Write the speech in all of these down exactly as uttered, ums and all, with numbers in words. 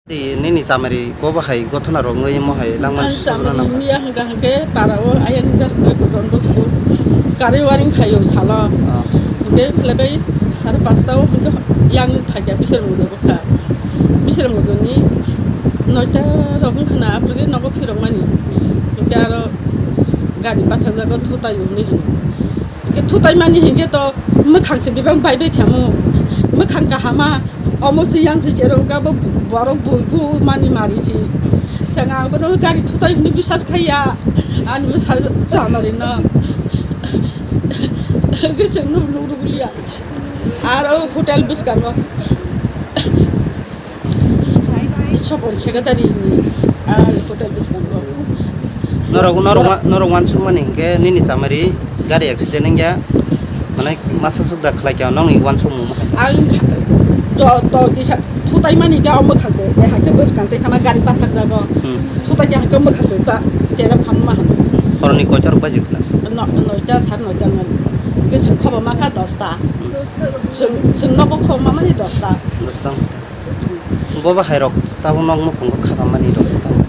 Tei nini chamari bo bahai gothona rok wngwi mo hai langmani Ang sujuna chamari nangkha. Miya hwnkha hwnkhe para o ayang just bai kotor bwskango kari waring khaio salo. Ah. Hwnkhe khlaibai sare pasta o hwnkhe yang phaikha bisar mudo bwkha. Bisar mudo ni noita rok wngkha na aphuru khe nogo phirokmani. Hwnkhe aro gari pathakjago thutai hwnwi hwno. Hwnkhe thutai mani hwnkhe to mwkhang se bebak bai bai khamu. Mwkhang kahama. Omo se yang khe cherong ka bo borok bui bu mani mari si. Sanga ang bono gari thutai hwnwi bisas khaiya. Ani bwsa chamari no. Hwnkhe chwng nuk nuk rwliya. Aro hotel bwskango. Sopon secretary ni, ah, hotel bwskango. Norok, norok wa-, norok wansukmani hwnkhe nini chamari gari accident wngya, mane masa sukda khlai kha nokni wansukmung. Ang to, to kisa thutai mani khe omo khakhe, e hakhe bwskang tei khama gari pathak jago. Hmm. Thutai khe hakhe omo khakhe ba cherep khama ma hano. Horoni koitor baji khna? No, noita, sar noita man. Khe sung khobo ma kha dosta. Hmm. Sung, sung nogo khoma mani dosta. Dosta. Bo bahairok tabuk nok nukhungo khakamani rok tamo?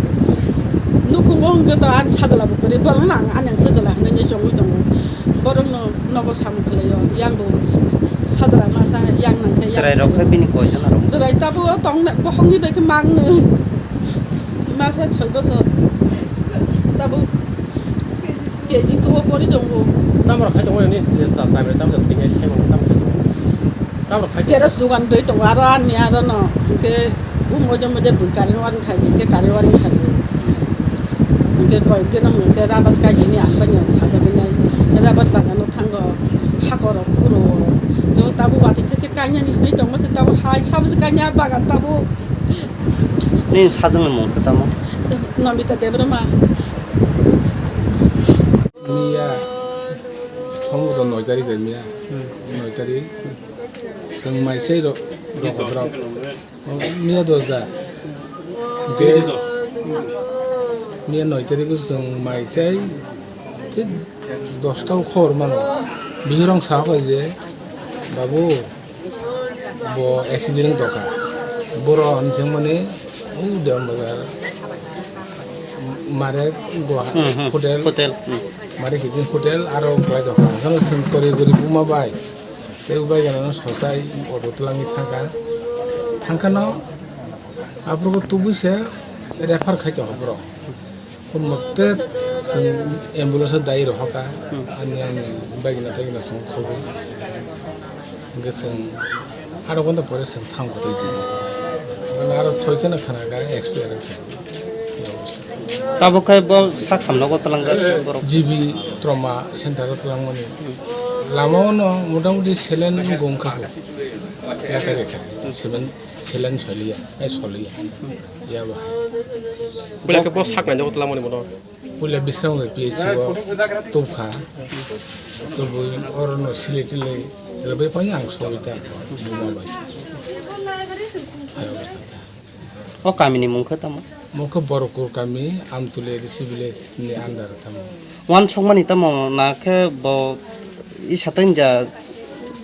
Nukhungo hwnkhe to ani sajla bo kwrwi, borokno ang ani ang sajla hinwi chongwi tongo. Borokno nogo samung khlaio, yang bo sajla masa yang nangkhe yang. Chwrairok khe bini koijon aro? Chwrai tabuk o tong bokhokni bai khe mangno. Masa soi bosor. Tabuk K G two o pori tongo. Tamo rok khai tongo ni, sa sa bai tamo thwinai sai mano tamo khai tongo. Tamo rok khai tongo. Keros dugan doi tongo aro ani aro no. Hwnkhe um moje moje bui kari waring khai, hwnkhe kari waring khai. Hwnkhe koi keno hwnkhe rabat kai ni ang bai no thajagwi nai. Rabat bagano thango, hakoro khuro. Jo tabo wati khe khe kainani hinwi tongo se tabo hai sabo se kaina bagan tabo. Nini sajwkni mung khe tamo? Namita Debbarma. Miya, sombudon noi tarik de miya. Hmm. Noi tarik. Chwng mai sei ro, ro, ro. Oh, miya dos da. Hwnkhe miya noi tarik o chwng mai sei. Thik dosta o khobor mano. Bihirong sa hokai je, "Babu, bo accident wng tongkha." Boro hinjwkmani, "U Dewan Bazar, Mare Goha Hmm, hmm. Hotel, Hotel, hmm. Mare Kitchen Hotel, aro kwlai tongkha." Haino chwng tori gori buma bai. Tei ubai ganano sosai auto twlangwi thangkha. Thangkhano aphuru tubui se refer khai tongkha borok. Mote chwng ambulance o dai rohorkha. Hmm. Ani, ani bagina tagina chwng khobo. Hwnkhe chwng aro gonta pore chwng thang kotor jini. Ani aro soi kheno khana kha expire wngkha. Tabuk khe bo sak samno go twlangjak borok. G B trauma center o twlangmani. Lama o no motamuti selen gong kha. Yakarikha. Selen, selen soliya. Ai soliya. Ya bahai. Puila khe bo sak nainjago twlangmani bono. Puila Bisramgala P H C o tubkha. Tubui orono sile tile rwbai phano ang sogwi ta buma bai. Hai obostha ta. O kamini mung khe tamo? Mung khe Borokul kami, Amtuli A D C village ni under tamo. Wansukmani tamo na khe bo isa tei ja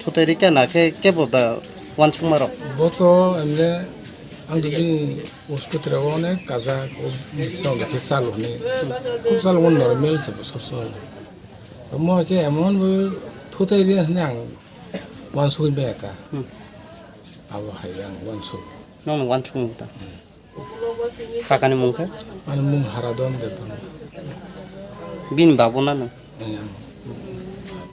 thutai rikya na khe kebo da wansukmarok? Bo to emne ang to bini Uskutra o onek kajak, o Misra o khe chalo hwnwi. Khub chalo o normal se bosor song. Omo khe emon bo thutai rw hwnwi ang uansugui maya ta. Hmm. Abo hai ang uansuk. Nono uansuk ta. Hmm. Kakani mung khe? Ani mung Haradon Debbarma. Bini babu na nang? Yang.